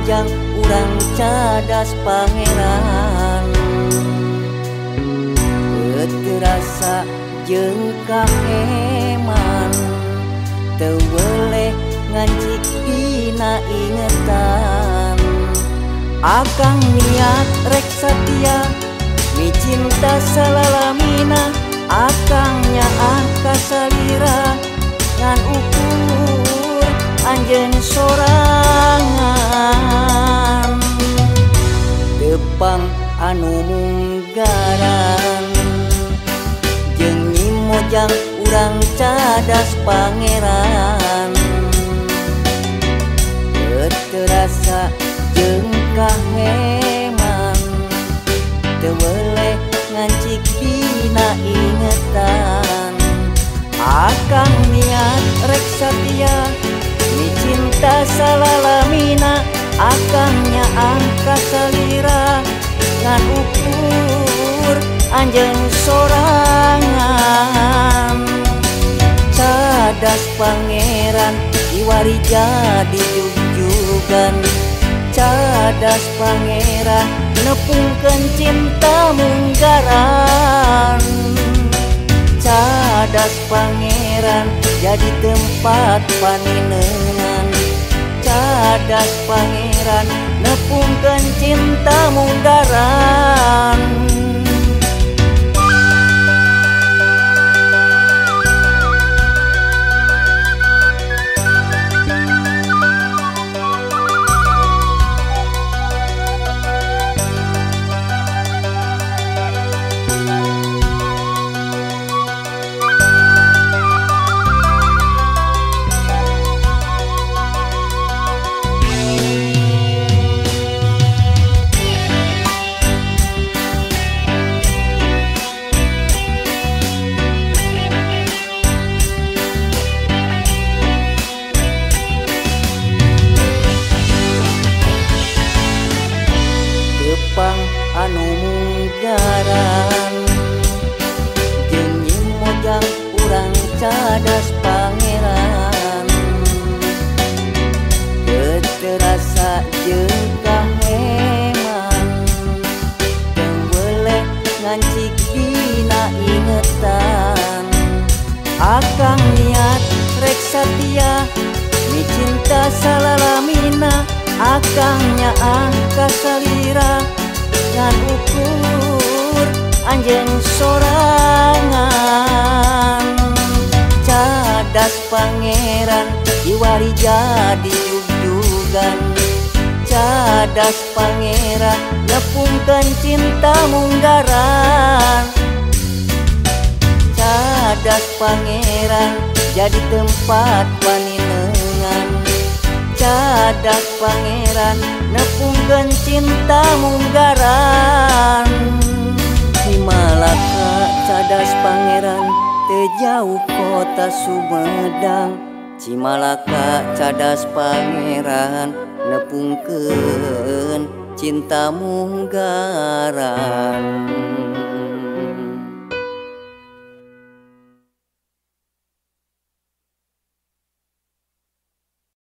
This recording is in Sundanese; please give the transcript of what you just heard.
mojang urang cadas pangeran. Teu rasa jeung kaheman, teu weleh ngancik dina ingetan. Akang niat rek satia, micinta salalamina, akang nyaah kasalira ngan ukur anjeun sorangan. Tepang anu munggaran jeung Nyi Mojang urang cadas pangeran. Teu rasa jeung kaheman, teu weleh ngancik dina ingetan. Akang niat rek satia, micinta salalamina, akang nyaah kasalira ngan ukur anjeun sorangan. Cadas pangeran kiwari jadi jugjugan, cadas pangeran nepungkeun cinta munggaran. Cadas pangeran jadi tempat paninengan, cadas pangeran nepungkeun cinta munggaran. Tepang anu munggaran jeung Nyi Mojang urang cadas pangeran. Teu terasa jeung kaheman, teu weleh ngancik dina ingetan. Akang niat rek satia, micinta salalamina, akang nyaah kasalira ngan ukur anjeun sorangan. Cadas pangeran kiwari jadi jugjugan, cadas pangeran nepungkeun cinta munggaran. Cadas pangeran jadi tempat paninengan, cadas pangeran nepungkeun cinta munggaran. Cimalaka cadas pangeran teu jauh kota Sumedang. Cimalaka cadas pangeran nepungkeun cinta munggaran.